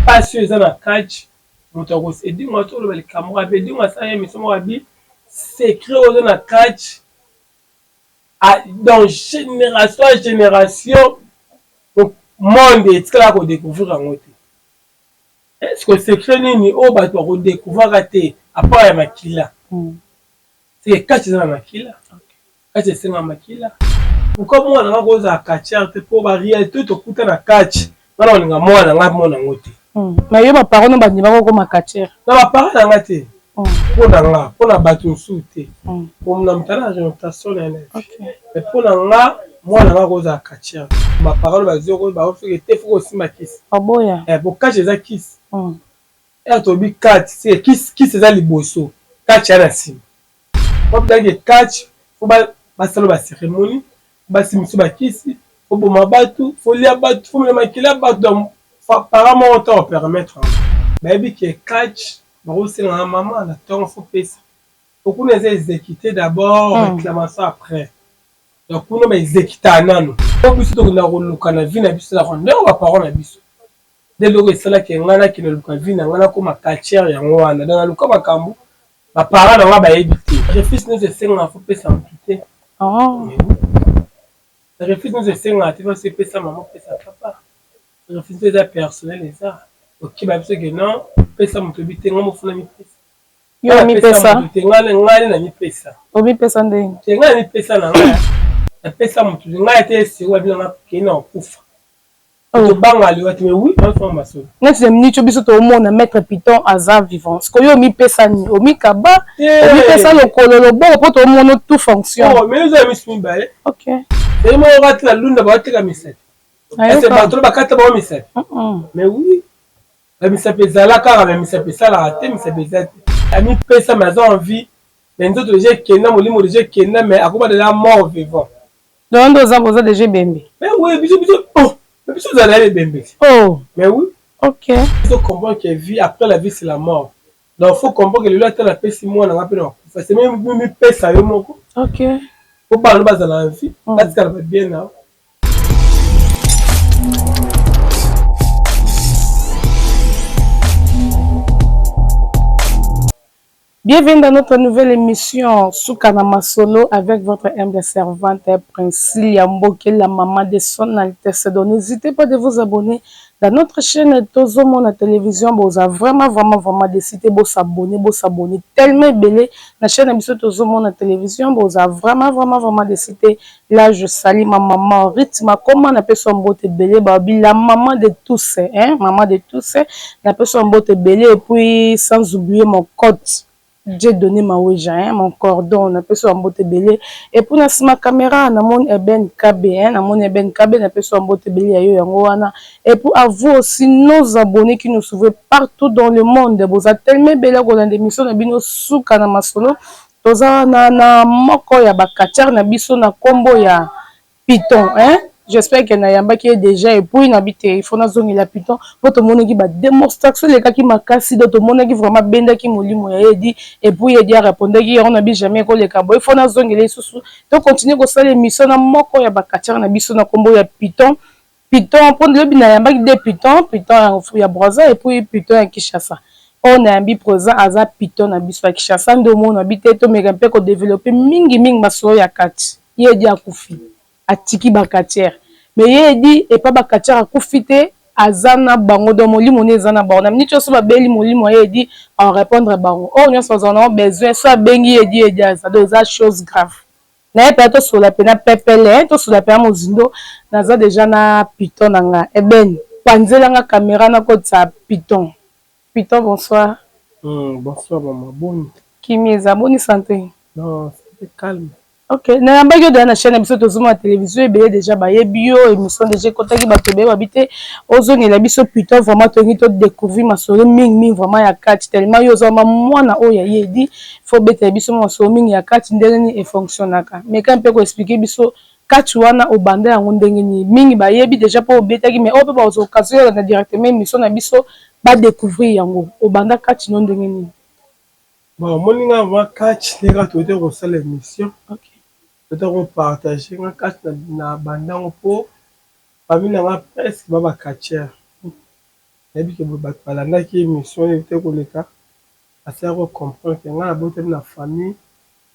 Pasi oyo eza na catch moto ako Edingwe azo loba likambo abi Edingwe asala emission moko abi secret oyo eza na catch donc generation a generation monde etikala ko decouvrir yango te. Est ce que secret nini oyo bato bako decouvraka te à part ya makila? C'est que catch eza na makila. Catch esengaka makila. Pourquoi mwana nga akozala catcheur te po ba realite tokuta na catch nga na kolinga mwana nga amona yango te. Mais yo ba parents no bandimaka okoma catcheur? Na ba parents na nga te. Po na nga, po na batu mosusu te. Po na moto aza na orientation na ye na vie. Mais po na nga mwana nga akozala catcheur te. Ba parents no bazui yo ba soki te faut osimba kisi. Baboya. Eh po catch eza kisi. Heure tolobi catch c'est que kisi eza liboso, catch eya na sima. Wapi ke catch faut basala ba ceremonie, basimisa ba kisi, faut boma batu, faut lia batu, faut mela makila ya batu donc parent moko te ako permettre yango. Bayebi ke catch bakosenga nga mama na tongo faut pesa. Po kuna eza execute d'abord reclamation après. Donc kuna ba executaka nanu. Po biso tokendaka koluka na vie na biso ezalaka ndenge ba parents na biso. Nde eloko esalaki nga nakende luka vie na nga nakoma catcheur yango wana. Donc naluka makambo ba parents na nga bayebi te. Sacrifice nionso esengaka faut pesa mutu te. Sacrifice nionso esengaka te faut pesa maman pesa papa. Sacrifice eza personnel eza okeba biso ke non pesa mutu oyebi te nga moko faut namipesa. Yo omipesa? Te nga nde namipesa. Omipesa ndenge? Te nga namipesa na nga napesa mutu te nga ete esiko babi na nga kei na kokufa. Tobanga liwa te mais oui nazosala masolo. Neti na minute oyo biso toomona maitre Python aza vivant sikoyo yo omipesa nini? Omikaba? Omipesa lokolo loboko po toomona tout fonction. Oh mais oza misu mibale. Ok. Ye moko kati na lunda baoteka misapi. Est-ce que bato bakata bango misapi? Mais oui. Ba misapi ezala kaka mais misapi esalaka te misapi eza te. Amipesa mais aza en vie mais nzoto dejà ekenda molimo dejà ekenda mais akoma dejà mort vivant. Donc nde oza oza dejà ebembe. Mais oui biso biso oh mais biso ozala ebembe. Oh. Mais oui. Ok. Il faut comprendre que vie après la vie c'est la mort. Donc faut comprendre que lelo ata napesi mwana nga mpe na kufa c'est même mipesa yo moko. Ok. Po bana bazala en vie, batikala ba bien na. Bienvenue dans notre nouvelle émission Suka na Masolo avec votre humble servante Princilia Mboke, la maman de son Altesse. Donc n'hésitez pas de vous abonner dans notre chaîne Tozomona Télévision. Boza vraiment vraiment vraiment décidé bo s'abonner, bo s'abonner tellement ebele na chaîne biso Tozomona Télévision. Boza vraiment vraiment vraiment décidé. Là je salue ma maman Ruth Makoma na peso mbote ebele babi la maman de tous hein, maman de tous na peso mbote ebele et puis sans oublier mon cote Dieu donné Maweja hein, mon cordon na peso mbote ebele et puis na sima caméra na moni Eben Kabe hein, na moni Eben Kabe na peso mbote ebele ya yo yango wana et puis à vous aussi nos abonnés qui nous suivez partout dans le monde boza tellement ebele kolanda émission na bino suka na masolo. Toza wana na moko ya ba catcheur na biso na kombo ya Python hein j'espère que nayambaki ye dejà et puis nabi te il faut nazongela Python po tomonaki ba demonstration elekaki makasi donc tomonaki vraiment abendaki molimo ya Edi et puis Edi a repondaki yango nabi jamais ekoleka boye il faut nazongela ye lisusu to continuer kosala emission na moko ya ba catcheur na biso na kombo ya Python. Python po lobi nayambaki deux python, python ya Brazza et puis python ya Kinshasa. Oyo nayambi présent aza python na biso ya Kinshasa nde omona bi te tomeka mpe ko developper mingi mingi masolo ya kati. Ye edi akufi atiki ba catcheurs mais ye edi epa ba catcheurs akufi te aza na bango donc molimo ne eza na bango na minute nyonso babeli molimo ya ye edi a repondre bango oyo nyonso bazala na besoin so abengi ye edi edi aza donc eza chose grave. Naye pena tosolola pena pepele hein tosolola pena mozindo naza dejà na python na nga eben panzela nga camera nakotisa python python bonsoir. Hum bonsoir maman boni. Kimia eza boni sante. Non sante calme. Ok nayambaki yo dejà na chaine na biso tozomona television ebele dejà bayebi yo emission dejà ekotaki batu ebele babi te ozongela biso python vraiment tolingi to decouvrir masolo mingi mingi vraiment ya kati tellement yo oza vraiment mwana oyo ya ye edi Faut obetela biso masolo mingi ya catch ndenge nini e fonctionnaka. Meka mpe ko expliquer biso catch wana obanda yango ndenge nini. Mingi bayebi dejà po obetaki mais oyo pe bakozwa occasion ya kolanda directement emission na biso ba decouvrir yango. Obanda catch no ndenge nini? Bon omoni nga vraiment catch ndenge kaka towutaki kosala emission, towutaki ko partager nga catch na banda yango po famille na nga presque ba ba catcheurs. Nayebi ke bato balandaki émission oyo te koleka, basala kocomprendre ke ngai nabotami na famille,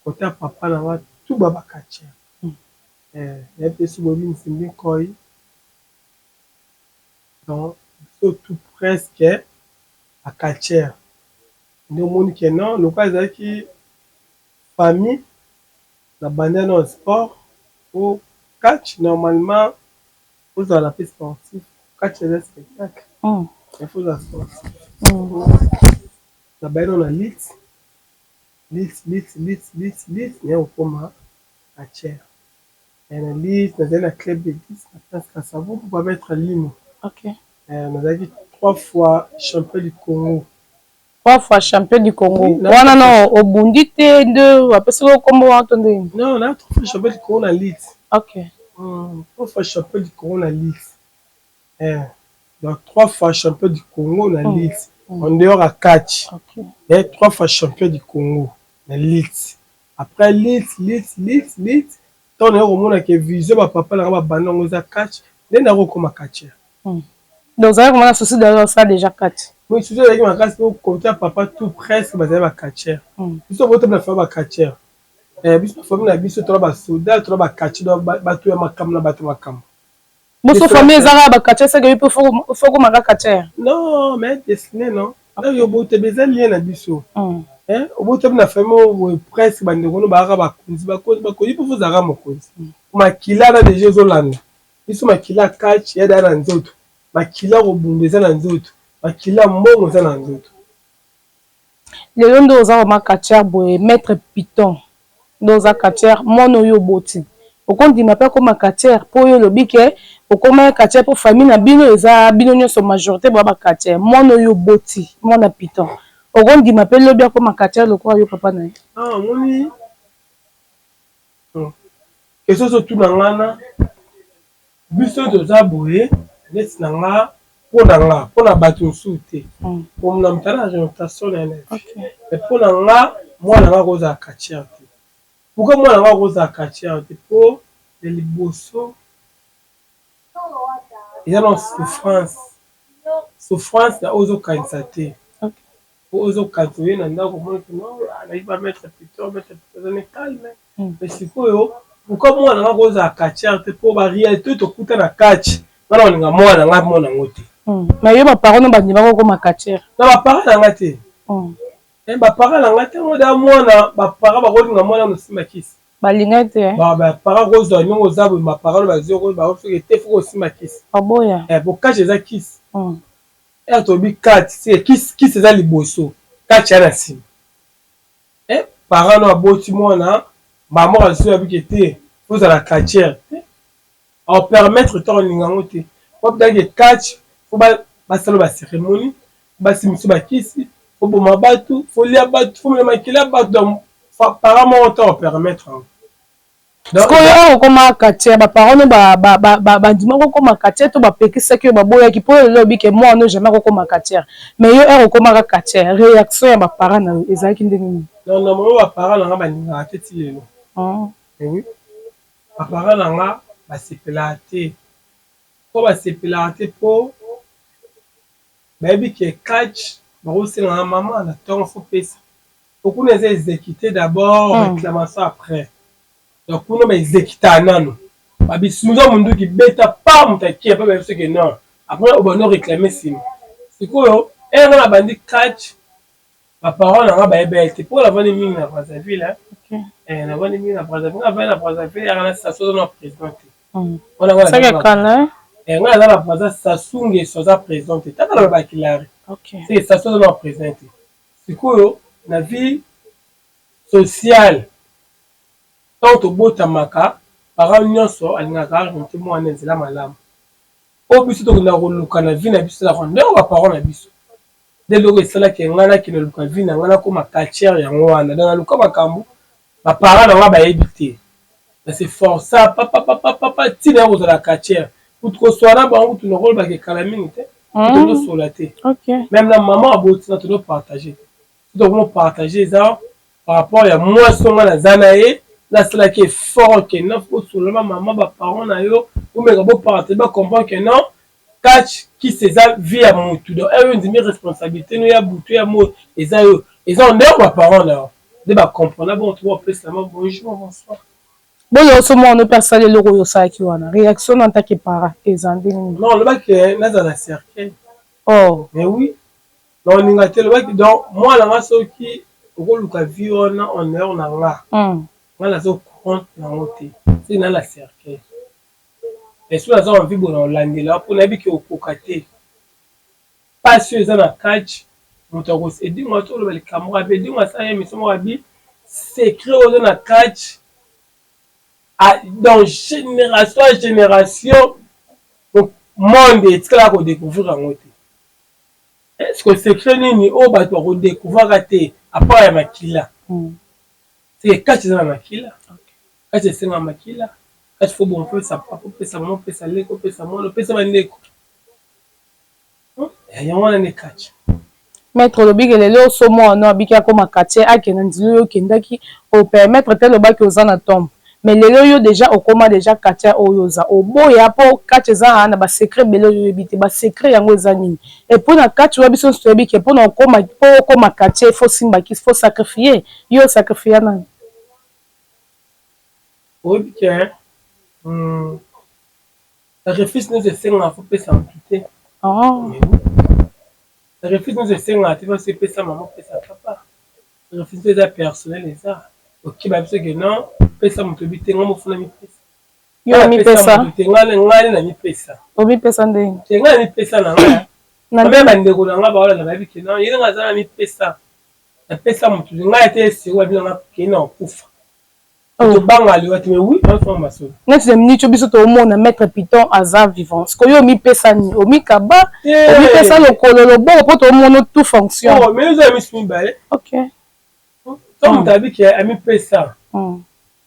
côté ya papa na nga tout bacatcheurs. Nayebi te soki boyebi Nzimbi Nkoi. Donc biso tout presque bacatcheurs. Nde omoni ke non, lokola ezalaki famille, na banda na sport po catch. Normalement ozala mpe sportif. Catch eza spectacle, il faut ozala sportif. Na bayi na lutte, lutte, lutte, lutte, lutte, lutte, naye kokóma catcheur. Na lutte, nazali na club de 10 na Prince Kasavu po bamettre lino. Nazalaki trois fois champion du Congo. Trois fois champion du Congo wana, no obundi te nde bapesaki okombo wana to ndenge? Non, na trois fois champion du Congo na lutte. Trois fois champion du Congo na lutte. Donc trois fois champion du Congo na lutte, en dehors ya catch. Mais trois fois champion du Congo na lutte. Après lutte, lutte, lutte, lutte, ntango naye komona ke vision bapapa nanga babanda yango eza catch, nde nakokoma catcheur. Donc ozalaki komona souci de osala déjà catch? Oui, souci ezalaki makasi po côté ya papa tout presque bazali bacatcheurs. Biso botami na famille bacatcheurs. Biso na famille na biso tola basoda, tola bacatcheurs, bato ya makambo na bato ya makambo. Boso famille eza kaka bacatcheurs, seke yo mpe faut komaka catcheur? Non, mais destiné, non, oyo botami eza lien na biso. Obotami na famille oyo presque bandeko no bazalaka bakonzi, bakonzi, bakonzi, mpo ozalaka mokonzi. Makila na déjà ezolanda biso, makila ya catch ya daya na nzoto, makila kobunda eza na nzoto, makila mbongo eza na nzoto. Lelo nde oza koma catcheur boye, maître Python, nde oza catcheur. Mwana oyo oboti, okondima mpe akoma catcheur? Mpo oyo olobi ke okoma catcheur mpo famille na bino eza bino nyonso majorité boya bacatcheurs. Mwana oyo oboti, mwana Python, okondima mpe lobi akoma catcheur lokola yo papa na ye? Omoni question ozotuna ngana, biso toza boye neti na nga, mpo na nga, mpo na bato mosusu te, na moto ana orientation na ye na vie, mais mpo na nga, mwana nga akozala catcheur te. Pourquoi mwana nga akozala catcheur te? Mpo ya liboso eza na souffrance, souffrance na oyo ozokanisa te. Po ozokanisa, oye na ndako, omoni non, nayebi ba maître Python, maître Python aza ne calme. Mais sikoyo, pourquoi mwana nga kozala catcheur te? Mpo baréalité tokuta na catch, nga na kolinga mwana nga mona yango te. Mais yo, baparent no bandimaka okoma catcheur? Na baparent na nga te, baparent na nga te. Ngo da mwana, baparent bakolinga mwana mosimba kisi? Balinga te. Baparent kozwa ndenge oza boye, baparent no bazwi basoki te, faut kosimba kisi. Baboya. Po catch eza kisi. Ere toyebi catch, kisi, kisi eza liboso, catch ya na nsima. Parent no aboti mwana, mama azwi, abiki te, ozala catcheur te, aopermettre te, olinga yango te. Po bitaki catch, faut basala bacérémonie, basimisa bakisi, faut boma bato, faut lia bato, faut mela makila ya bato. Donc parent moko te aopermettre yango. Sikoyo oyo okoma catcheur, baparent no bandimaki okoma catcheur to bapekisaki yo, baboyaki? Mpo oyo lelo oyebi ke mwana oyo jamais akokoma catcheur, mais yo ere okomaka catcheur, réaction ya baparent na yo ezalaki ndenge nini? Non, normalement baparent na nga balingaka te ti lelo. Oui, baparent na nga basepelaka te. Po basepelaka te, mpo bayebi ke catch bakosenga na mama na ntongo, faut pesa. Po kuna eza exécuté d'abord, réclamation après. Donc kuna baexécuta nano, babisunza munduki, beta pa moto akie pa, bayebi soki non, après obandi réclame nsima. Sikoyo ere nga na bandi catch, baparent na nga bayeba ye te, mpo navandi mingi na Brazzaville. Navandi mingi na Brazzaville, nga navandi na Brazzaville yaka na Sassou aza na président te. Nga naza na Brazza, Sassou Nguesso aza président te. Tata na bakilari, Sassou aza na président te. Sikoyo na vie sociale, ntango tobotamaka, parent nyonso alingaka oriente mwana nzela malamu. Oyo biso tokendaka koluka na vie na biso ezalaka ndenge baparent na biso. Nde eloko esalaki ngai nakende luka vie na ngai, nakoma catcheur, yango wana. Donc naluka makambo baparent na ngai bayebi te, na se força papapapapa ntina ya kozala catcheur. Kutu koswana na bango, kutu nakolobaka ekala mingi te, tozosola te. Même na mama abotina, tozopartage te. Tokomopartage eza par rapport ya mwasi oyo ngai naza na ye. Nasalaki effort ke non, osolola mama, baparent na yo, omeka bopartage, bacomprendre ke non. Catch kisi eza vie ya mutu, donc oyo ondimi responsabilité no ya butu ya moi eza yo, eza en dehors ba parents na yo nde ba comprendre bon to opesa ma bonjour, bonsoir. Boyo so mwana mpe asali eloko oyo osalaki wana, réaction na en tant que parent eza ndenge nini? Non, olobaki nazala na cercueil. Oh. Mais oui, na olinga te, olobaki donc mwana nga soki okoluka vie wana en dehors na nga, nga naza courant nango te, soki na na cercueil mais soki naza envie boye na olandela mpo nayebi ke okoka te. Pasi oyo eza na catch, moto akosi edingo ati oloba likambo abi edingo asala ye émission moko abi secret oyo eza na catch dans génération à génération, monde etikalaka kodécouvrir yango te. Est ce que secret nini oyo bato bakodécouvraka te à part ya makila? C'est catch eza na makila, catch esengaka makila. Catch faut bon opesa papa, opesa mama, opesa leki, opesa mwana, opesa bandeko, yango wana nde catch. Maître, olobi ke lelo so mwana abiki akoma quartier, akende nzela oyo okendaki, opermettre te. Olobaki oza na tombe, mais lelo yo déjà okóma déjà quartier oyo oza oboya, mpo kati eza na basecret ebele oyo oyebi te. Basecret yango eza nini? Et mpo na kati oyo biso nyonso toyebi ke mpona okóma, mpo okóma quartier, faut simbaki, faut sacrifier. Yo osacrifier nani? Oyebi ke sacrifice nyonso esengaka faut pesa motu te. Sacrifice nyonso esengaka te fasi epesa mama, opesa papa. Sacrifice mpe eza personnel, eza okeba biso ke non, pesa moto oyebi te, nga mofuna mipesa. Yo mipesa? Te, ngai na mipesa. Omipesa ndenge? Te, ngai na mipesa na ngai mabe. Bandeko na ngai baolanda bayebi ke non, ye nga aza na mipesa, napesa motu ngai te. Esiko babi nanga kei na kokufa, tobanga liwa te. Mais oui, naosoma masolo. Neti na miniti biso toomona maître Python aza vivant, sikoyo omipesa nini? Omikaba, omipesa lokolo, loboko, mpo toomona tout fonction. Mais eza ya miso mibale. So moto abiki amipesa,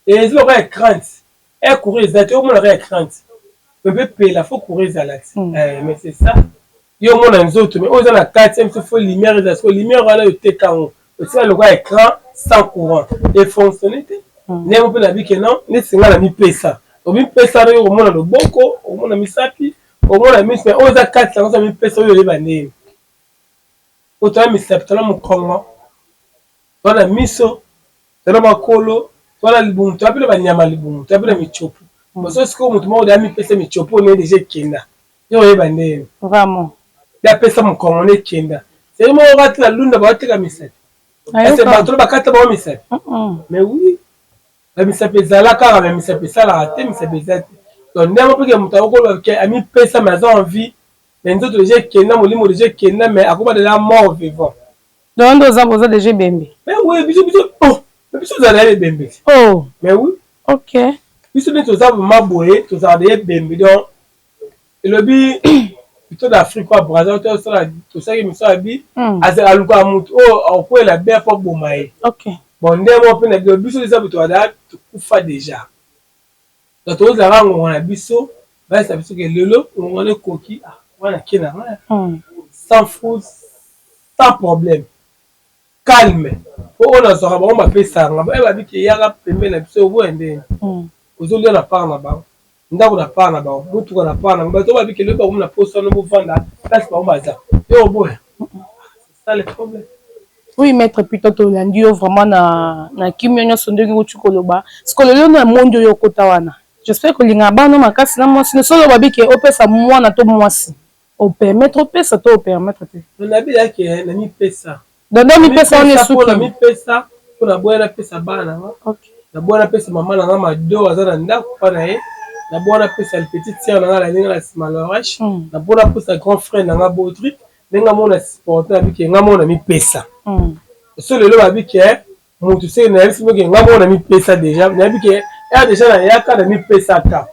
eza lokola écran te, courant eza te, omonaka écran te mpe pela, faut courant ezala te. Mais c'est ça, yo omona nzoto, mais oyo eza na kati ya biso, faut lumière eza. Siko lumière wana oteka yango, otika lokola écran sans courant, efonctionne te. Ndenge mpe nabiki non, neti nga na mipesa, omipesa ndenge okomona loboko, okomona misapi, okomona miso, mais oyo eza kati yango, oza mipesa oyo oyeba ndenge oyo toza misapi, toza mokongo, toza na miso, toza na makolo, toza na libumu, toza mpe na banyama libumu, toza mpe na michopo. Boso sikoyo moto moko deya mipesa michopo ne déjà ekenda, yo oyeba ndenge. Vraiment. Nde apesa mokongo ne ekenda seri moko kati na lunda baoteka misapi, ese bato bakata bango misapi. Mais oui, bamisapi ezala kaka, mais misapi esalaka te, misapi eza te. Donc ndenge mpe ke moto akokoloba ke amipesa, mais aza en vie, mais nzoto déjà ekenda, molimo déjà ekenda, mais akoma déjà mort vivant. Donc nde oza déjà ebembe? Mais oui, biso oh, mais biso tozala ya ebembe. Oh. Mais oui. Biso nde toza vraiment boye, tozala deya ebembe. Donc elobi plutôt d'Afrique oyo Braza tosala, tosalaki miso abi alukaka motu oyo akokwela be mpo aboma ye. Bon, nde moko mpe na biso, biso eza boto bada tokufa déjà. Donc tozalaka ngonga na biso, bayesa biso ke lelo ngonga wana ekoki, wana ke na ngai sans fou, sans problème, calme, po oyo nazwaka bango bapesanga oyo babiki eyaka pembeni na biso, oboya ndenge ozolia na part na bango, ndako na part na bango, motuka na part na bango. Bato oyo babiki lelo bakomi na poso wana, bovanda place bango baza, yo oboya, c'est ça le problème. Oui, maître Python, tolandi yo vraiment na kimia nyonso ndenge outi koloba. Sikoyo lelo na mondi oyo okota wana, j'espère kolingaka bana makasi na mwasi. Soki oyo ke opesa mwana to mwasi, opermettre opesa to opermettre te? Nabilaki na mipesa. Donc mipesa wana esuki? Na mipesa mpo naboya napesa bana na nga, naboya napesa mama na nga Mado aza na ndako mpa na ye, naboya napesa petite sœur na nga na ndenge na nsima Lorache, naboya napesa grand frère na nga Baudric. Ndenge mona supporte nabiki nga mona mipesa. So lelo babiki motu seke nayebisi moke nga mona mipesa déjà, nayebi ke ya déjà nayaka na mipesaka.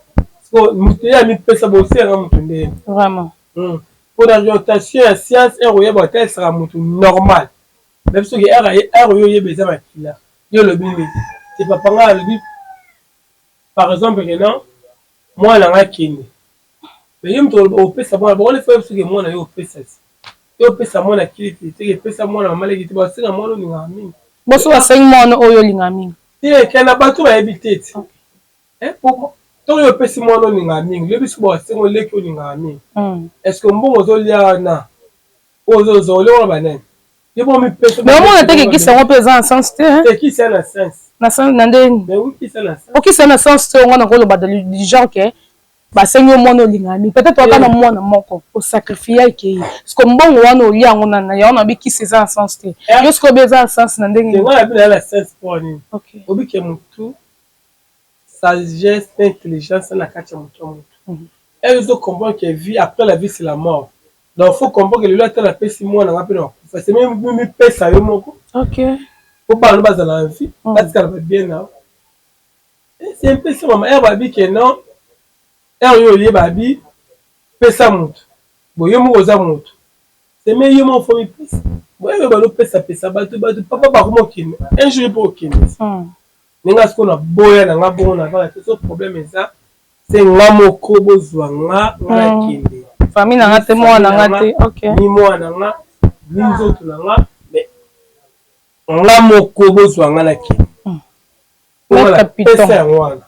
Motu ye amipesa, bosenga motu ndenge. Vraiment. Mpo na orientation ya science, ere oyeba otalisaka motu normal, nayebi soki ere oyo oyeba eza makila. Yo olobi nini te? Papa ngai alobi par exemple ke non, mwana nga akende, mais ye moto opesa mwana bango nde soki mwana yo opesa ti yo opesa mwana kiliki te, epesa mwana mama leki te, basenga mwana olingaka mingi. Boso basengi mwana oyo olingaka mingi? Te, ke na bato bayebi te ti. Ntongo yo opesi mwana olingaka mingi, lobi soki basengi oleki olingaka mingi, est ce que mbongo ozolia wana oyo ozozwa olia wana banani? Yo moko mipesa. Mais omona te ke kisi yango mpe eza na sens te? Te, kisi ya na sens. Na sens na ndeni? Mais oui, kisi ya na sens. Okisi ya na sens te. Onga nakoloba du genre ke basengi yo mwana olingaka mingi, peut-être waka na mwana moko osacrifie akei, parce que mbongo wana olia yango nani? Yango na bikisi eza na sens te. Yo sikoyo obi eza na sens na ndenge? Nga na bino na sens mpo nini? Obike motu sagesse na intelligence na kati ya motu ya motu. Elle ozo comprendre que vie après la vie, c'est la mort. Donc faut comprendre que lelo ata napesi mwana nga mpe na bakufa, c'est mipesa yo moko po bana bazala na vie, batikala babien na. C'est un peu ça, mama. Ere babi ke non, ere oyo oyeba abi pesa motu bo yo moko oza motu, c'est me yo moko faut mipesa boye balopesapesa bato bato papa bakoma okende un jour mpo okende ndenge sikoyo na boya na nga bongo na vana te. So problème eza se nga moko, bozwa nga, nga nakende. Famille na nga te, mwana na nga te, ok. Ni mwana nga, ni nzoto na nga, mais nga moko, bozwa nga, nakende. Maître Python. Pesa yango wana.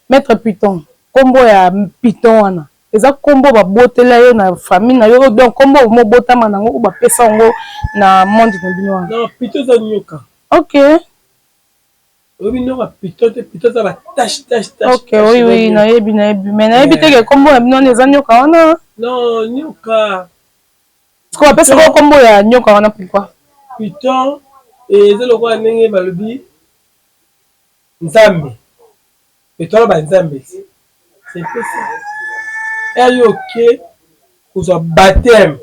Maître Python, nkombo ya Python wana eza nkombo babotela yo na famille na yo? Donc nkombo mobotama nango oyo bapesa yango na monde na bino wana? Non, Python eza nyoka. Oyebi nyoka Python te? Python eza batache tache tache. Ok, oui, nayebi, nayebi, mais nayebi te ke nkombo na bino wana eza nyoka wana. Non, nyoka. Sikoyo bapesaka nkombo ya nyoka wana pourquoi? Python eza lokola ndenge balobi Nzambe, etola banzambe, c'est un peu ça. Ere yo oke kozwa baptême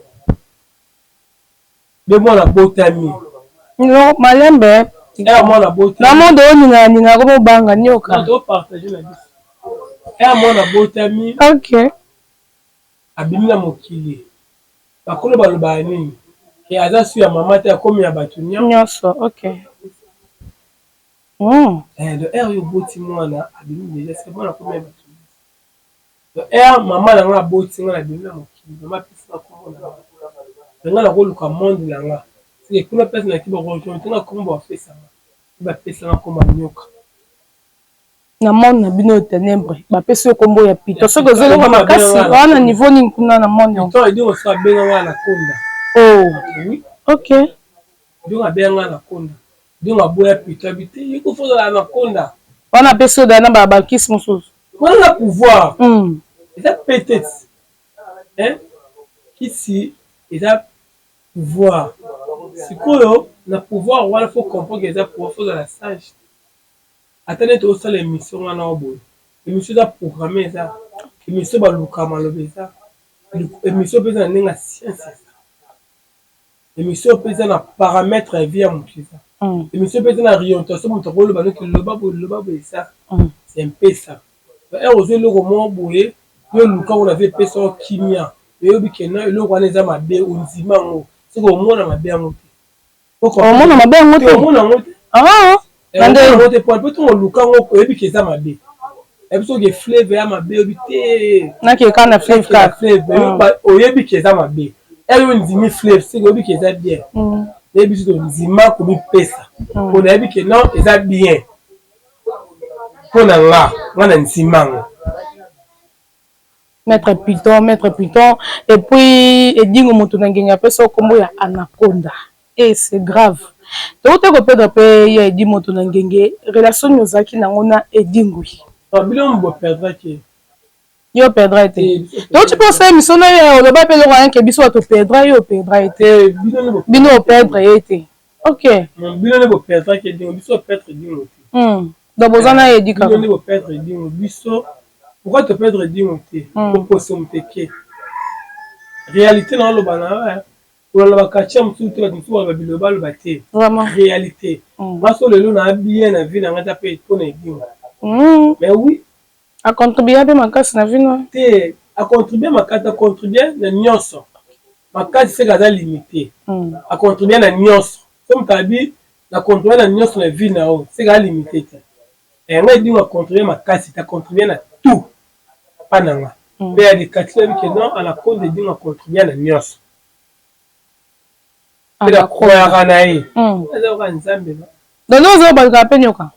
nde mwana botami. No, malembe. Ere mwana botami. Na monde oyo ningana ningana komobanga nyoka. Topartage na biso. Ere mwana botami, abimi na mokili, bakolo balobaka nini? Ke aza su ya mama te, akomi ya bato nyonso. Ok. Donc ere oyo oboti mwana, abimi déjà, c'est mwana akomi ya bato nyonso. Donc ere mama na nga aboti nga, nabimi na mokili, mama apesi nga kombo na nga, me nga nakoluka monde na nga seke kuna place naki bakote nga kombo bapesa nga, bapesa nga kombo ya nyoka. Na monde na bino ya ténèbre, bapesi yo kombo ya Python. Soki oza eloko makasi wana, niveau nini kuna na monde? Python, edingo so abenga nga na konda. Oh. Oui. Edingo abenga nga na konda, edingo aboya Python, abi te, yo kofo ozala na konda. Wana apesi yo na bakisi mosusu. Wana na pouvoir. Eza peut-être kisi eza pouvoir. Sikoyo na pouvoir wana, faut comprendre que eza pouvoir, faut ozala sage. Ata neti osala émission wana o boye, émission eza programme, eza émission baluka maloba, eza émission mpe eza na ndenge ya science, eza émission mpe eza na paramètre ya vie ya motu, eza émission mpe eza na orientation. Moto akoloba noki loba boye, loba boye, eza c'est un peu ça. Ere ozwa eloko moko boye, yo luka ngo na vie, epesa yo kimia, oyebi ke non, eloko wana eza mabe, ondima yango, soki omona mabe yango te. Omona mabe yango te. Omona yango te. Yango te, po ntongo oluka yango, oyebi ke eza mabe. Ebi soki fleuve ya mabe, oyebi te. Nakeka na fleuve kaka. Fleuve, oyebi ke eza mabe. Ere oyo ndimi fleuve, soki oyebi ke eza bien, nayebi soki ondima komipesa po nayebi ke non, eza bien mpo na nga, nga na ndima yango. Maître Python, Maître Python. Et puis Edingo moto na ngenge apesa kombo ya Anaconda et c'est grave. Touti koperdre mpe ya Edi moto na ngenge. Relation nini ozalaki nango na Edingwi? Bino boperdraki. Yo perdra te. Touti mpo osala émission na yo, oloba mpe eloko wana ke biso bato perdra, yo operdra ye te. Bino operdre ye te, ok. Bino nde boperdraki Edingo, biso operdre Edingo te. Donc boza na Edi kaka. Bino nde boperdre Edingo. Biso pourquoi toperdre Edingo te? Oposo moteke réalité na oloba na yo, kolanda baquartier mosusu te, bato mosusu baloba biloba aloba te. Réalité nga so lelo na bien na vie na nga ta mpe mpona Edingo, mais oui. Acontribua mpe makasi na vino. Te, acontribue makasi, acontribue na nyonso makasi, seke aza limité. Acontribue na nyonso. So moto abi na contribue na nyonso na vie na yo, seke aza limité te. Nga Edingo acontribue makasi te, acontribue na tout mpa na nga mpe ya likati nayebi ke non, Anaconda, Edingo acontribue na nyonso mpe nakoyaka na ye, aza yoka Nzambe. Donc ozo balukaka mpe nyoka.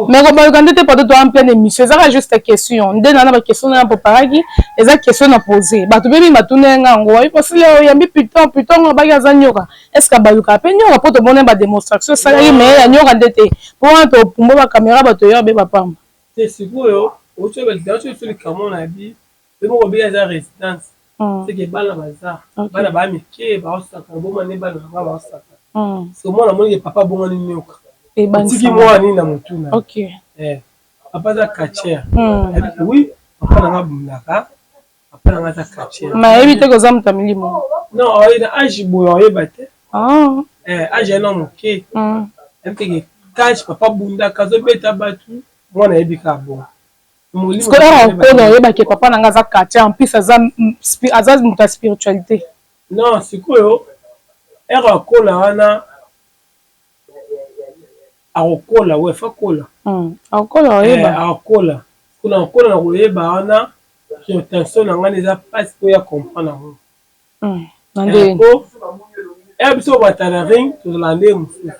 Mais kobaluka nde te, pato to en pleine émission. Ezaka juste question nde na ba question na préparaki, eza question na pose bato mpe mingi batuna nga yango. Oyi posile oyambi Python, Python ngo abaki aza nyoka. Est ce que abaluka mpe nyoka? Mpo tomoni ba démonstration esalaki, mais ya nyoka nde te, mpo wana topumba ba caméra, bato oyo abe bapamba. Te, sikoyo oso likambo na bi pe moko obengi eza résidence, seke bana baza, bana baa mike, baosaka boma nde bana nanga baosaka. So mwana amoniki papa abongani nyoka, otiki mwana nini na motu na papa aza catcheur? Oui, papa nanga abundaka, papa nanga aza catcheur. Mais ayebi te koza moto ya milimo? Non, na age boye oyeba te, age yana moke, ayebi teke catch, papa abundaka, azobeta bato, mwana ayebi kaka bongo. Sikoyo okono oyebaki papa nanga aza catcheur, en plus aza moto ya spiritualité? Non, sikoyo ere akola wana, akokola we fa kola. Akokola, oyeba. Akokola kuna, akokola na koyeba wana. Tension na ngai eza mpasi po ya comprendre yango. Na ndenge? Po ere biso bata na ring, tozala nde mosusu.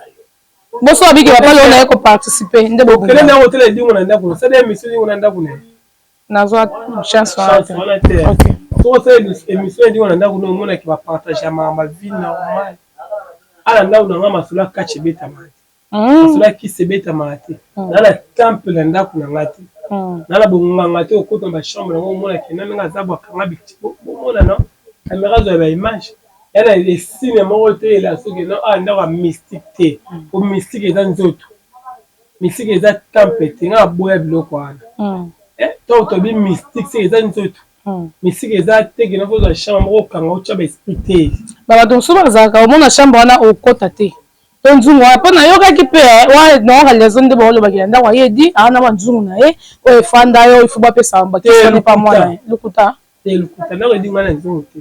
Boso babiki papa leo naye koparticiper nde. Okende ndako, otela edingo na ndako, osala émission edingo na ndako na ye. Nazwa chance wana te. Wana te. Soki osala émission edingo na ndako, omonaki bapartage ya makambo ya vie normale. Ala ndako na nga, masolo ya catch ebetamaka te, masolo ya kisi ebetamaka te. Na na temple na ndako na nga te, na na bonganga te. Okota na ba chambre yango, omonaki na ndenge aza bwakanga, bomona no caméra azwa ba image ya na esine moko te. Ela soki no awa ndako ya mystique te, po mystique eza nzoto, mystique eza temple te. Nga aboya biloko wana. Ntango tobi mystique, seke eza nzoto. Mystique eza te kena kozwa chambre moko, okanga, otya ba esprit te. Bato mosusu bazalaka, omona chambre wana, okota te, to nzungu wana. Mpo nayokaki mpe wana nayoka lezo nde baolobaki na ndako aye di aa na banzungu na ye oyo efanda yo, ifo bapesa bakisani pa mwana ye, lukuta. Te, lukuta. Ndako edinga na nzungu te.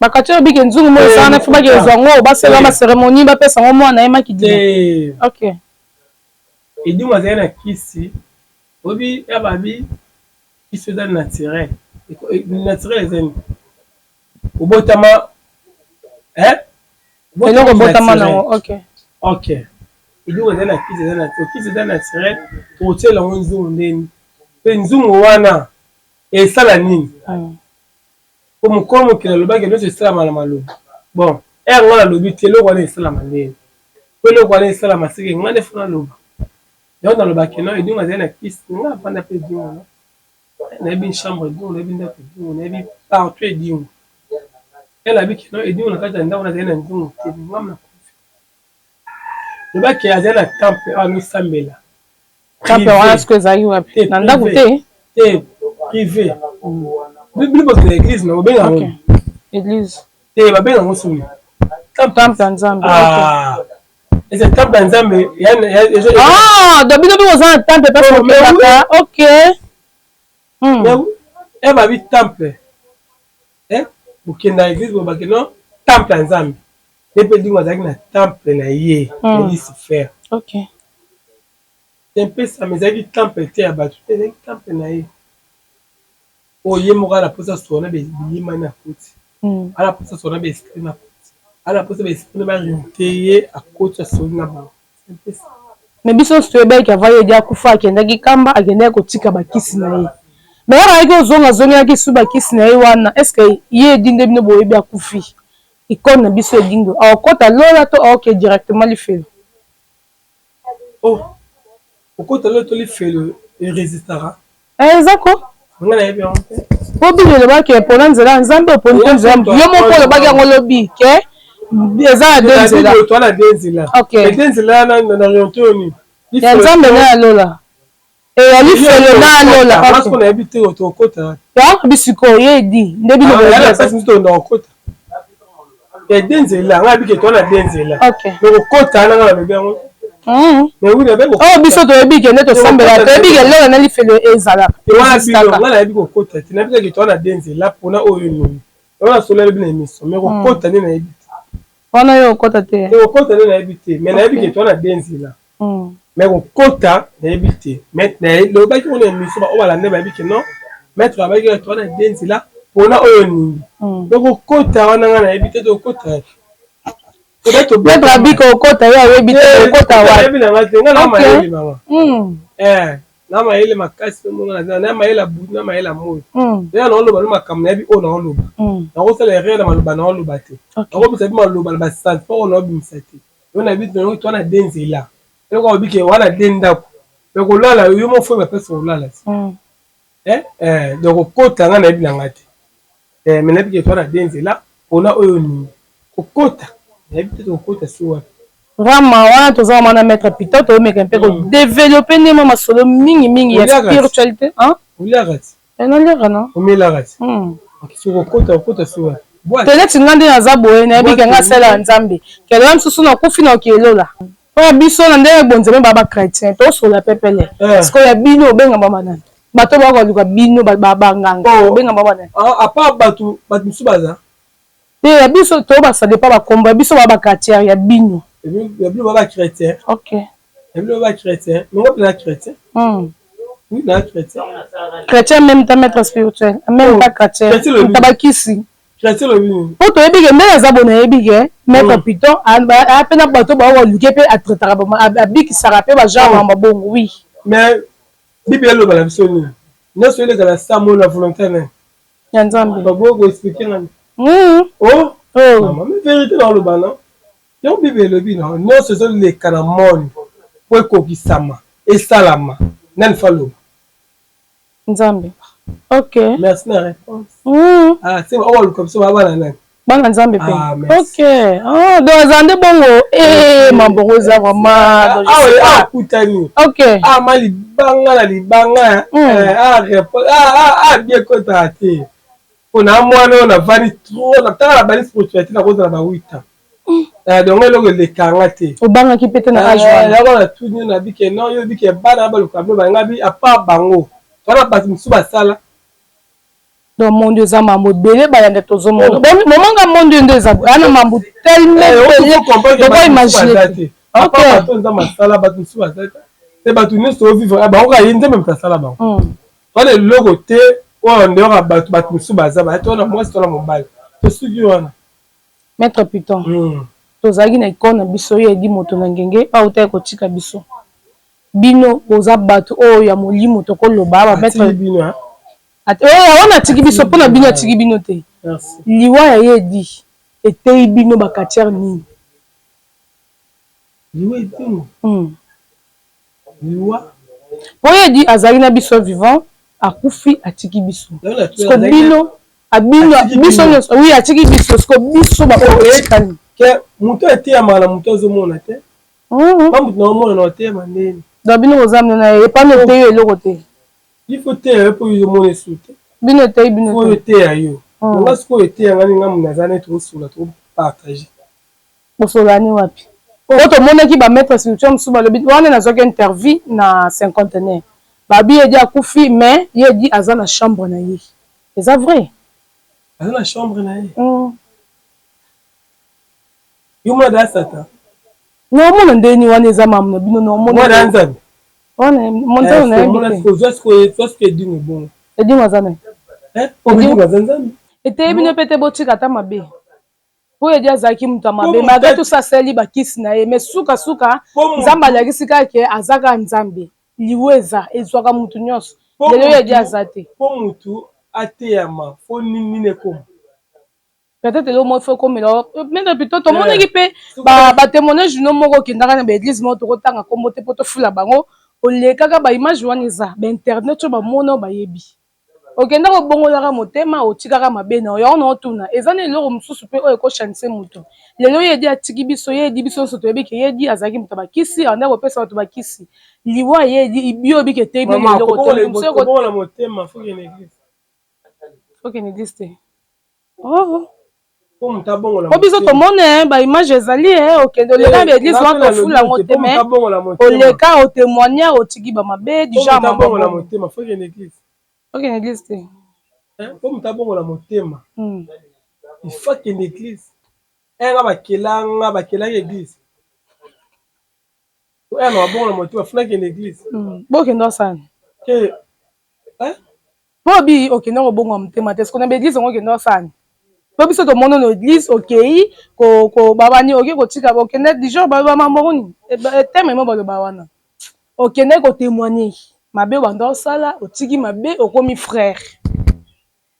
Bakati oyo bike nzungu mo esala na fo bakezwa yango, basala ba cérémonie, bapesa yango mwana ye makidima, ok. Edingo azali na kisi oyebi ya babi kisi eza naturel. Naturel eza nini? Obotama. Eloko obotama nango, ok. Ok, edingo ezali na kisi, eza naturel. Kisi eza naturel, tokotiela yango nzungu ndeni? Mpe nzungu wana esala nini? Po mokolo mokili alobaki nyonso esalama na maloba. Bon, ere nga nalobi te, eloko wana esalama ndeni? Po eloko wana esalama, seke nga nde fo naloba. Yango nalobaki no edingo azali na kisi. Nga avanda mpe edingo no, nayebi chambre edingo, nayebi ndako edingo, nayebi partout edingo. Elabiki no edingo na kati ya ndako nazali na nzungu te. Ngam na confi lobaki azali na temple awa nosambela. Temple wana sikoyo ezalaki wapi? Na ndako te? Te, privé. Bino bokende église na bobenga yango. Église. Te, babenga yango soni. Temple ya Nzambe. Eza temple ya Nzambe. Donc bino mpe boza na temple mpasi bokendaka, ok. E babi temple, bokenda église, bobaki no temple ya Nzambe nde mpe ndingo azalaki na temple na ye ya Lucifer. Tempesama ezalaki temple te ya bato te, ezalaki temple na ye oyo ye moko ala mposa solo na biyimani akoti, ala mposa solo na ba esprit na akoti, ala mposa ba esprit na baoriente ye, akoti, asoli na bango. Mais biso nyonso toyebaki avant ye edi akufa, akendaki kamba, akendaki kotika bakisi na ye. Mais yaka ayaki ozonga, azongelaki su bakisi na ye wana. Est ce que ye edi nde bino boyebi akufi, icône na biso Edingo, aokota lola to aoke directement lifelo? Oh, okota lola to lifelo erésistaka? Eza ko Nga nayebi yango te. Po Bible elobaki epona nzela ya Nzambe, oponi te nzela. Yo moko olobaki yango, lobi ke eza na de nzela. Toa na de nzela. De nzela na orienté oyo nini? Ya Nzambe na ya lola, ya lifelo na ya lola. Parce nayebi te tokota. Yango bisikoyo ye edi nde bino. Moto okota ya de nzela, nga nabiki toa na de nzela. Mais kokota wana, nga nalobi yango. Mais oui. Oyo biso toyebi ke nde tosambela, toyebi ke lola na lifelo ezalaka. Nga nayebi kokota te. Nayebi kaka toa na de nzela mpona oyo nini wana solo alobi na émission. Mais kokota nde nayebi te. Wana yo okota te? Te, kokota nde nayebi te. Mais nayebi ke toa na de nzela, mais kokota nayebi te. Mais lobaki ngo na émission, baoyo balanda bayebi ke non, maître abaki toa na de nzela mpona oyo nini. Donc kokota wana, nga nayebi te tokota. Maître Abika okota ye ayebi te okota wapi. Ayebi na nga te nga na mayele mama. Eh na mayele makasi mona na na mayele butu na mayele moi. Ya na oloba no makambo nayebi oyo na oloba. Nakosala erreur na maloba na oloba te. Nakobisa bi maloba na ba sentiment oyo na obimisa te. Yo na biso na to na de nzela. Eloko obi ke wana de ndako. Mais kolala yo mo fo ba pesa kolala. Eh eh donc okota nga nayebi na nga te. Eh mais nayebi ke to na de nzela pona oyo nini. Kokota nayebi te tokokota si wapi. Vraiment wana toza vraiment na maître Peter toomeka mpe ko développer nde mwa masolo mingi mingi ya spiritualité hein. Oliaka ti? Eh naliaka na. Omelaka ti? Soki okota okota si wapi? Te neti nga nde naza boye nayebi ke nga asalelaka Nzambe ke lola mosusu nakufi na okei lola. Mpo biso na ndenge bonzambe ba ba chretien tosolola pepele sikoyo ya bino obengama ba nani? Bato ba koluka bino ba nganga obengama ba nani? A part batu batu mosusu baza Te ya biso to ba ça depend ba kombo ya biso ba ba quartier ya bino. Ya bino ba ba chretien. Ok. Ya bino ba chretien. Mais nga pe na chretien. Oui na chretien. Chretien meme ta maître spirituel, meme ta chretien. Ta ba kisi. Chretien lobi nini? Po toyebi ke ndenge aza boye nayebi ke maître Python aya pe na bato ba koluke pe a traitaka abikisaka pe ba genre ya mabongo oui. Mais bible eloba na biso nini? Nionso eleka na sa moyi na volonte ya nani? Ya Nzambe. Baboyi ko expliquer nga. Oh, oh. Mama, mais vérité na oloba non. Yango Bible elobi non, nionso ezo leka na monde po ekokisama, esalama. Nani faut aloba? Nzambe. Ok. Merci na réponse. Ah, c'est oyo luka biso ba bana nani? Bana Nzambe pe. Ah, merci. Ok. Ah, donc eza nde bongo. Eh, mabongo eza vraiment. Ah, ouais, ah, kutani. Ok. Ah, ma libanga na libanga. Eh, ah, réponse. Ah, ah, ah, bien kota te. Po na mwana oyo navandi trop, na tala na bali spiritualité na kozala ba 8 ans. Eh, donc eloko elekanga te. Obangaki pe te na âge wana. Eh, na tuni na bike non, yo bike bana baluka bino banga bi à part bango. Wana bato mosusu basala. Donc monde eza mambo ebele balanda tozomona. Moment nga monde nde eza ana mambo tellement ebele. Toko imaginer te. Ok. Bato nza masala bato mosusu baza te. Te bato nyonso ovivre bango kaka ye Nzambe moto asala bango. Wana eloko te oyo ndeyoka bato bato mosusu baza ba to na mwasi to na mobali. Tosuki wana. Maitre Python, tozalaki na icone na biso ye Eddy Moto na Ngenge awutaki kotika biso. Bino boza batu oyo ya molimo toko loba ba maitre bino oyo wana atiki biso pona bino atiki bino te liwa ya ye edi eteyi bino ba catcheur nini? Liwa etingo liwa po ye edi azalaki na biso vivant akufi atiki biso siko bino abino biso nyonso oui atiki biso siko biso ba oyo totikali ke moto eteyamaka na moto azomona te Nga mutu na omona na oteyama ndeni. Donc bino boza mino na ye epana eteyi yo eloko te. Il faut teya yo po yo omona esu te. Bino eteyi bino te. Faut eteya yo. Nga sikoyo eteya nga nga mutu naza neti tosolola to partager. Bosolola ni wapi? Po tomonaki ba maitre spirituel mosusu balobi wana nazwaki interview na cinquantenaire babi ye di akufi mais ye di aza na chambre na ye eza vrai? Aza na chambre na ye? Yo mwana ya satan. Na omona ndeni wana eza mamu na bino na omona. Mwana ya nzambe. Wana monzano na yebi te. Ozwa sikoyo ozwa sikoyo edingo bongo. Edingo aza nani? Eh, edingo aza nzambe. Eteyi bino pe te botika ata mabe. Po Edi azalaki moto ya mabe malgre tout ça asali ba kisi na ye mais suka suka nzambe alakisi kaka ke aza kaka nzambe. Liwa eza ezwaka moto nyonso. Lelo ye Edi aza te. Po mutu ateyama fo nini ekoma. Peut-etre eloko moko faut ekomela yo maitre plutôt tomonaki pe ba temoignage no moko okendaka na ba eglise moko tokotanga kombo te po tofula bango olekaka ba image wana eza ba internet oyo bamona oyo bayebi okendaka obongolaka motema otikaka mabe na yo yango na otuna eza na eloko mosusu pe oyo ekochanise moto lelo ye edi atiki biso ye edi biso nyonso toyebi ke ye edi azalaki moto ya bakisi abandaki kopesa bato bakisi liwa ye edi yo oyebi ke eteyi bino eloko te kobongola motema faut kende eglise faut kende eglise te Oh. Po biso tomona eh, ba image ezali eh, okende oleka na église wana tofula yango te mais oleka otemoigner otiki ba mabe du genre mambo abongola motema faut kende église. Okende église te. Po moto abongola motema il faut akende église. Eh nga bakela nga bakelaki église. Eh na abongola motema faut nakende église. Bokende osala. Eh Po obi okende kobongola motema te sikoyo na ba eglise yango okende osala nini? Po biso tomoni na église okei ko ko babani oke kotika okende du genre baloba mambo nini terme mo baloba wana okende ko témoigner mabe obanda osala otiki mabe okomi frère.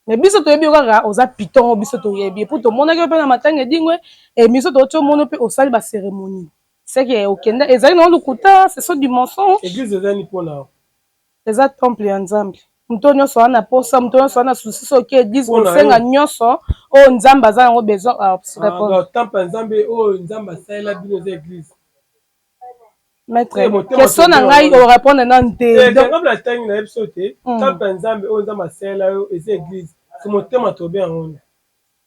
Mais biso toyebi yo kaka oza python, biso toyebi po tomonaki yo mpe na matanga edingwe émission touti omona mpe osali ba cérémonie, c'est que okende ezali nango lokuta, ce sont du mensonge. Église eza ni mpona Eza temple ya Nzambe. Moto nyonso wana posa, moto nyonso wana souci, soki église kosenga nyonso oyo Nzambe aza yango besoin. Temple ya Nzambe oyo Nzambe asalela bino eza église? Maître, question na ngai orépondre nanu te. Ngambo na ntangi na ye biso te. Temple ya Nzambe oyo Nzambe asalela yo eza église, so motema tobe yango.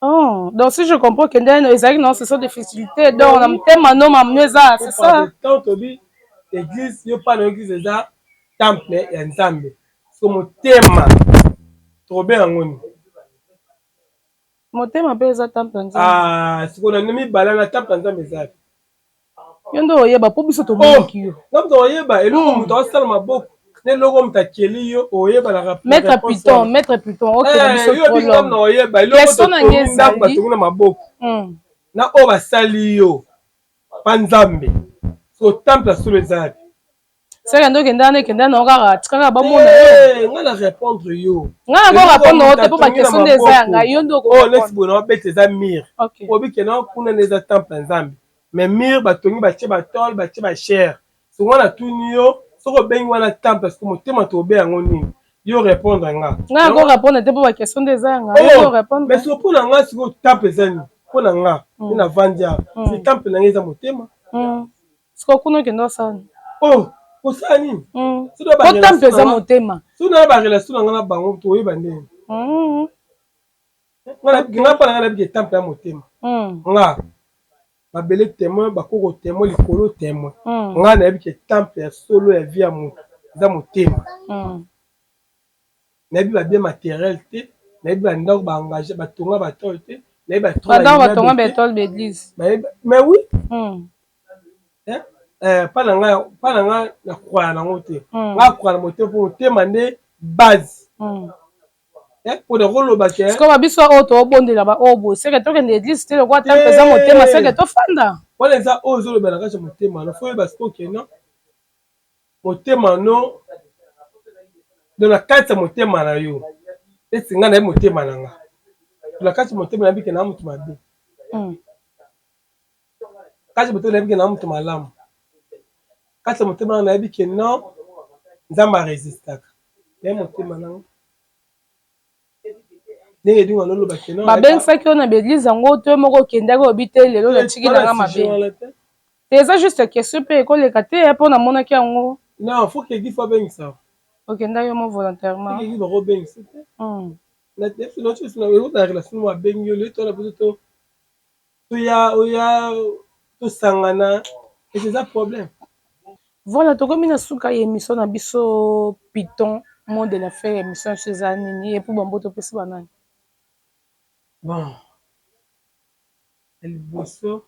Oh, donc si je comprends que ndenge ezalaki non, ce sont des facilités, donc na motema no mamno eza, c'est ça. Tant tobi église, yo pa na église eza temple ya Nzambe, so motema tobe yango ni? Motema mpe eza temple ya Nzambe. Ah, sikoyo na mibale na temple ya Nzambe eza Yo nde oyeba mpo biso tomonaki yo. Nga moto oyeba eloko moto asala maboko na eloko moto akeli yo oyebanaka. Maître Python, maître Python, okenda biso. Yo binga na oyeba eloko ndako batongi na maboko na oyo basali yo pa Nzambe, so temple ya solo eza yapi? Seke nde okenda wana, ekenda nango kaka, tikaka bamona yo. Nga na répondre yo. Nga na ko répondre yo te mpo baquestion nde eza ya ngai, yo nde oyo neti boye na babete eza mur, obikenda kuna nde eza temple ya Nzambe, mais mur batongi, batie batole, batie bachere. So nga natuni yo, soki obengi wana temple, parce que motema tobe yango nini? Yo répondre nga. Nga na ko répondre te mpo baquestion nde eza ya ngai, yo répondre. Mais siko mpo na nga, sikoyo temple eza nini mpo na nga nde navandi awa? Si temple na nga eza motema. Siko kuna okende osala nini? Oh, kosala nini? Po temple eza motema. Soki na barelation na nga na bango, toyeba ndenge nga mpa na nga nabiki temple ya motema. Nga mabele témoin, bakoko témoin, likolo témoin, nga nayebi ke temple ya solo ya vie ya moto eza motema. Nayebi babien matériel te, nayebi bandako baengage batonga batole te, nayebi bandako batonga betole baeglise. Mais oui, mpa na nga, mpa na nga na croya nango te. Nga croya na motema mpo motema nde base mpona koloba ke Sikoyo babiso oyo toobondela baoyo boye, seke tokende église te lokwa temple eza motema, seke tofanda. Wana eza oyo ozoloba na kati ya motema na fo oyeba sikoyo ke non, motema no, donc na kati ya motema na yo, neti ngai nayebi motema na nga, na kati ya motema nayebi ke na moto mabe, kati ya motema nayebi ke na moto malamu, kati ya motema na nayebi ke non, Nzambe aresistaka naye motema nanga ndenge edingo anoloba ke non. Babengisaki yo na baeglise yango to moko okendaki oyebi te lelo natiki nanga mabe te? Eza juste question mpe ekoleka te mpo namonaki yango. Non, faut que église abengisa. Okendaki yo mo volontairement? Église bakobengisa te. Na relation mo abengi yo lelo tona biso toya oya tosangana, ese eza problème. Voilà, tokomi na suka ya émission na biso. Python, mot de la fin ya émission biso eza nini? Et puis bambo topesi banani? Bon, ya liboso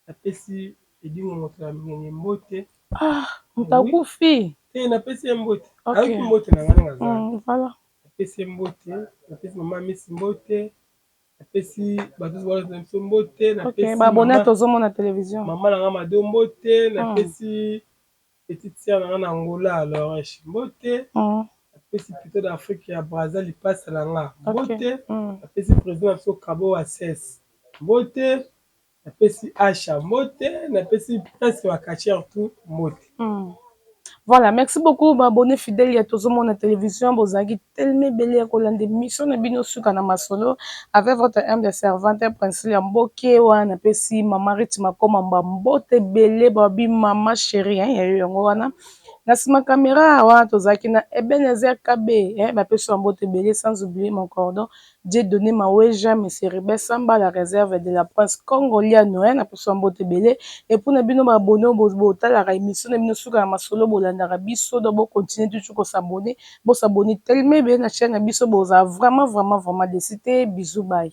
napesi edingo moto ya ngenge mbote. Ah, moto akufi. Te, napesi ye mbote, ayoki mbote na ngai ndenge aza. Voilà. Napesi ye mbote, napesi mama Misi mbote, napesi bato nyonso na biso mbote. Napesi babona tozomona télévision. Mama na nga Mado mbote, napesi petite sœur na nga na Angola, Loresh mbote, napesi plutôt d'Afrique ya Braza lipasa na nga mbote, napesi président na biso Kabo Ases mbote, napesi Asha mbote, napesi presque baquartier tout mbote. Voilà, merci beaucoup baabonné fidèle ya tozomona télévision. Bozalaki tellement ebele ya kolanda émission na bino suka na masolo avec votre humble servante Princile ya Mboke. Wana napesi mama Riti Makoma bambote ebele, babi mama chéri ya yo yango wana na nsima caméra wana tozalaki na Ebenezer Kabe, bapesi bambote ebele, sans oublier mon cordon Dieu donné Maweja, Monsieur Ribet Samba, la réserve de la prince Congoliano, napesi bambote ebele. Et puis na bino baabonné botalaka émission na bino suka na masolo, bolandaka biso, donc bocontinue toujours kos'abonner, bos'abonner tellement ebele na chaîne na biso, bozala vraiment vraiment vraiment déçu te. Bisous, bye.